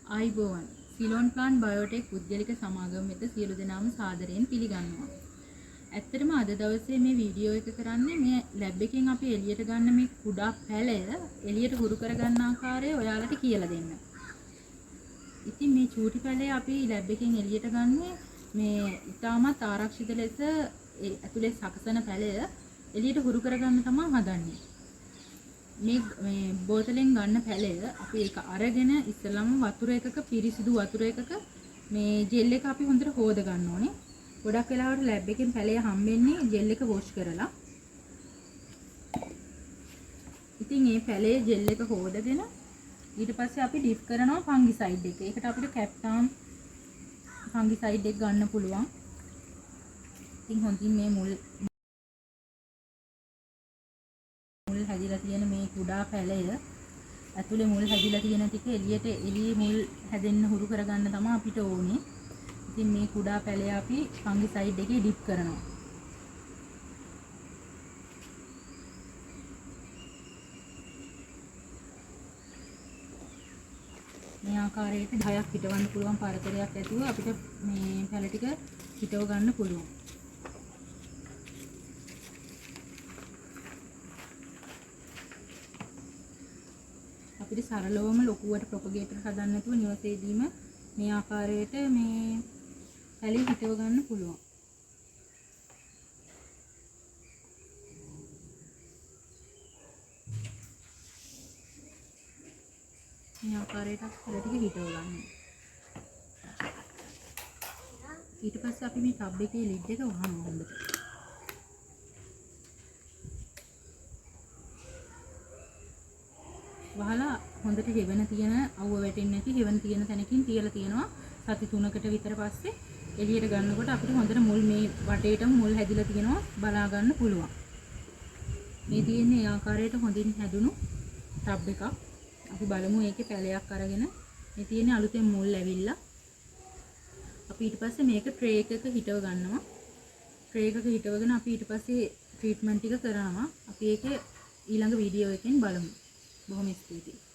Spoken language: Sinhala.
ආයුබෝවන්. සිලෝන් ප්ලාන්ට් බයෝටෙක් පුද්ගලික සමාගම වෙත සියලු දෙනාම සාදරයෙන් පිළිගන්නවා. ඇත්තටම අද දවසේ මේ වීඩියෝ එක කරන්නේ මේ ලැබ් එකෙන් අපි එළියට ගන්න මේ කුඩා පැලය එළියට හුරු කරගන්න ආකාරය ඔයාලට කියලා දෙන්න. ඉතින් මේ චූටි පැලය අපි ලැබ් එකෙන් එළියට ගන්නේ මේ ඉතාමත් ආරක්ෂිත ලෙස ඒ ඇතුලේ සකසන පැලය එළියට හුරු කරගන්න තමයි හදන්නේ. මේ මේ බෝතලෙන් ගන්න පැලය අපි ඒක අරගෙන ඉස්සෙල්ලාම වතුර එකක පිරිසිදු වතුර එකක මේ ජෙල් එක අපි හොඳට හොද ගන්න ඕනේ. ගොඩක් වෙලාවට ලැබ් එකෙන් පැලය හම්බෙන්නේ ජෙල් එක වොෂ් කරලා. ඉතින් මේ පැලේ ජෙල් එක හොදගෙන ඊට පස්සේ අපි ඩිප් කරනවා ෆංගිසයිඩ් එක. ඒකට අපිට කැප්ටාම් ෆංගිසයිඩ් එක ගන්න පුළුවන්. ඉතින් හොඳින් මේ මුල් මුල් හැදිලා තියෙන මේ කුඩා පැලය ඇතුලේ මුල් හැදිලා තියෙන ටික එළියට එළියේ මුල් හැදෙන්න හුරු කරගන්න තමයි අපිට ඕනේ. ඉතින් මේ කුඩා පැලය අපි ෆංගිසයිඩ් එකේ ඩිප් කරනවා. මේ ආකාරයට 10ක් හිටවන්න පුළුවන් පරතරයක් ඇතුව අපිට මේ පැල ටික හිටව ගන්න පුළුවන්. අපිට සරලවම ලොකුවට ප්‍රොපගේටර් හදන්න නැතුව නිවසේදීම මේ ආකාරයට මේ පැලේ හිටව ගන්න පුළුවන්. මේ ආකාරයට අපි පැල ටික හිටව ගන්න. ඊට පස්සේ අපි මේ ටබ් එකේ ලිඩ් එක වහනවා හොඳට. වහලා හොඳට හෙවණ තියෙන අවුව වැටෙන්නේ නැති හෙවණ තියෙන තැනකින් තියලා තියෙනවා. සති 3කට විතර පස්සේ එළියට ගන්නකොට අපිට හොඳට මුල් මේ වටේටම මුල් හැදිලා තියෙනවා බලා ගන්න පුළුවන්. මේ තියෙන්නේ ඒ ආකාරයට හොඳින් හැදුණු ටබ් එකක්. අපි බලමු ඒකේ පැලයක් අරගෙන මේ තියෙන්නේ අලුතෙන් මුල් ඇවිල්ලා. අපි ඊට පස්සේ මේක ට්‍රේ එකක හිටව ගන්නවා. ට්‍රේ එකක හිටවගෙන අපි ඊට පස්සේ ට්‍රීට්මන්ට් ටික කරනවා. අපි ඒකේ ඊළඟ වීඩියෝ එකෙන් බලමු. බොහොම ස්තුතියි.